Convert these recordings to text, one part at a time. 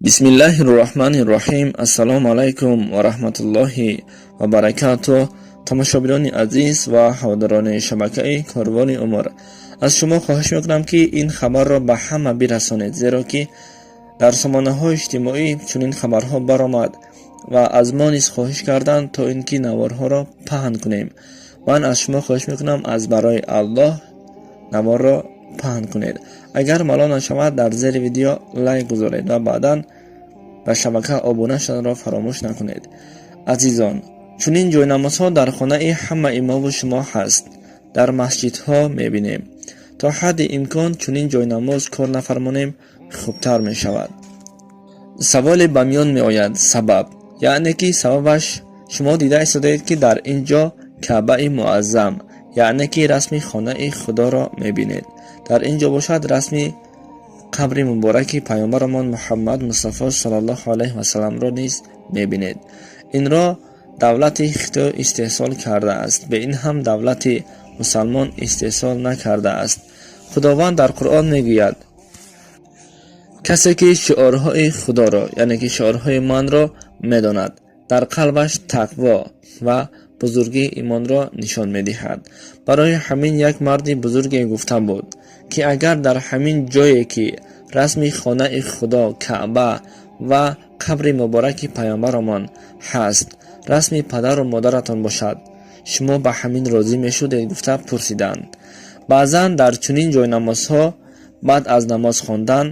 Бисмиллаҳи рраҳмани рраҳим. Ассалому алайкум ва раҳматуллоҳи ва баракатуҳ. Тамошобинони азиз ва ҳаводорони шабакаи Корвони умр, аз шумо хоҳиш мекунам, ки ин хабарро ба ҳама бирасонед, зеро ки дар сомонаҳои иҷтимоӣ чунин хабарҳо баромад ва аз мо низ хоҳиш карданд, то ин ки наворҳоро паҳн кунем. Ман аз шумо хоҳиш мекунам, аз барои Аллоҳ наворро паҳн кунед. Агар малол нашавад, дар зери видео лайк гузоред ва баъдан ба шабака обуна шуданро фаромӯш накунед. Азизон, чунин ҷойнамозҳо дар хонаи ҳамаи мову шумо ҳаст, дар масҷидҳо мебинем. То ҳадди имкон чунин ҷойнамоз кор нафармонем, хубтар мешавад. Саволе ба миён меояд: сабаб, яъне ки сабабаш шумо дида истодаед, ки дар ин ҷо Каъбаи муаззам, яъне ки расми хонаи Худоро мебинед. Дар ин ҷо бошад, расми қабри мубораки паёмбарамон Муҳаммад Мустафо саллаллоҳу алайҳи васалламро низ мебинед. Инро давлати Хитой истеҳсол кардааст, бе ин ҳам давлати мусалмон истеҳсол накардааст. Худованд дар Қуръон мегӯяд: «Касе ки шиорҳои Худоро, яъне ки шиорҳои манро медонад, дар қалбаш тақво ва бузургии имонро нишон медиҳад». Барои ҳамин як марди бузурге гуфта буд, ки агар дар ҳамин ҷое ки расми хонаи Худо Каъба ва қабри мубораки паёмбарамон ҳаст, расми падару модаратон бошад, шумо ба ҳамин розӣ мешудед, гуфта пурсиданд. Баъзан дар чунин ҷойнамозҳо баъд аз намоз хондан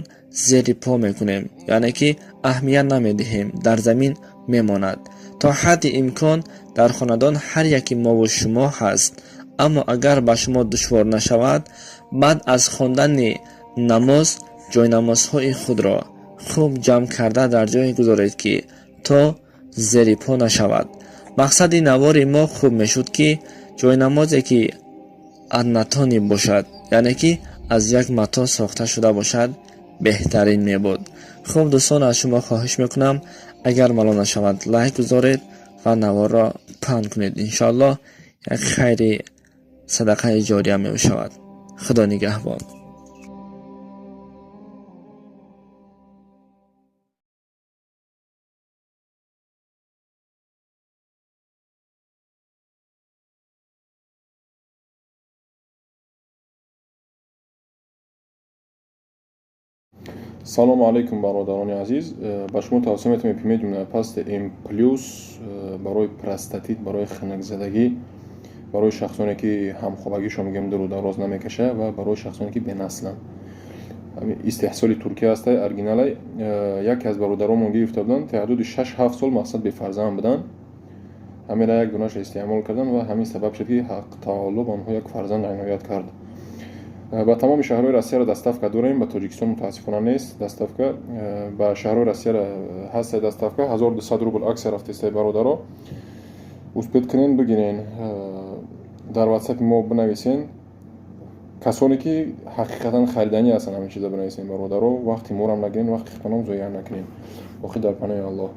зери по мекунем, яъне ки аҳамият намедиҳем, дар замин мемонад. То ҳадди имкон дар хонадон ҳар яки мову шумо ҳаст, аммо агар ба шумо душвор нашавад, баъд аз хондани намоз ҷойнамозҳои худро хуб ҷамъ карда дар ҷое гузоред, ки то зери по нашавад. Мақсади навори мо хуб мешуд, ки ҷойнамозе ки однотонный бошад, яъне ки аз як мато сохта шуда бошад, беҳтарин мебуд. Хуб, дӯстон, аз шумо хоҳиш мекунам, агар малол нашавад, лайк гузоред ва наворро паҳн кунед. Иншоаллоҳ, як хайри садақаи ҷория мешавад. Худо нигаҳбон. Салому алайкум, бародарони азиз. Ба шумо тавсия метавонем Эпимедиум пасти М плюс барои простатит, барои хунукзадагӣ, барои шахсоне ки ҳамхобагишон, мегӯем, дуру дароз намекаша, ва барои шахсоне ки бенасланд. Истеҳсоли Туркия ҳастай, оригиналай. Яке аз бародаронмон гирифта буданд, таҳдуди 6-7 сол мақсад бефарзанд буданд. Ҳамира як дунаша истеъмол карданд ва ҳамин сабаб шуд, ки Ҳақ таоло ба онҳо як фарзанд иноят кард. Ба тамоми шаҳрҳои Россияро доставка дорем, ба Тоҷикистон мутаассифона нест доставка. Ба шаҳрҳои Россияро ҳастай доставка. 1200 рубл акция рафтестай, бародаро, успеть кунен, бигирен. Дар Ватсапи мо бинависен. Касоне ки ҳақиқатан хариданӣ ҳастанд, ҳамин чиза бинависен, бародаро. Вақти морам нагирен, вақти худтонам зоя накунен. Охир, дар паноҳи Аллоҳ.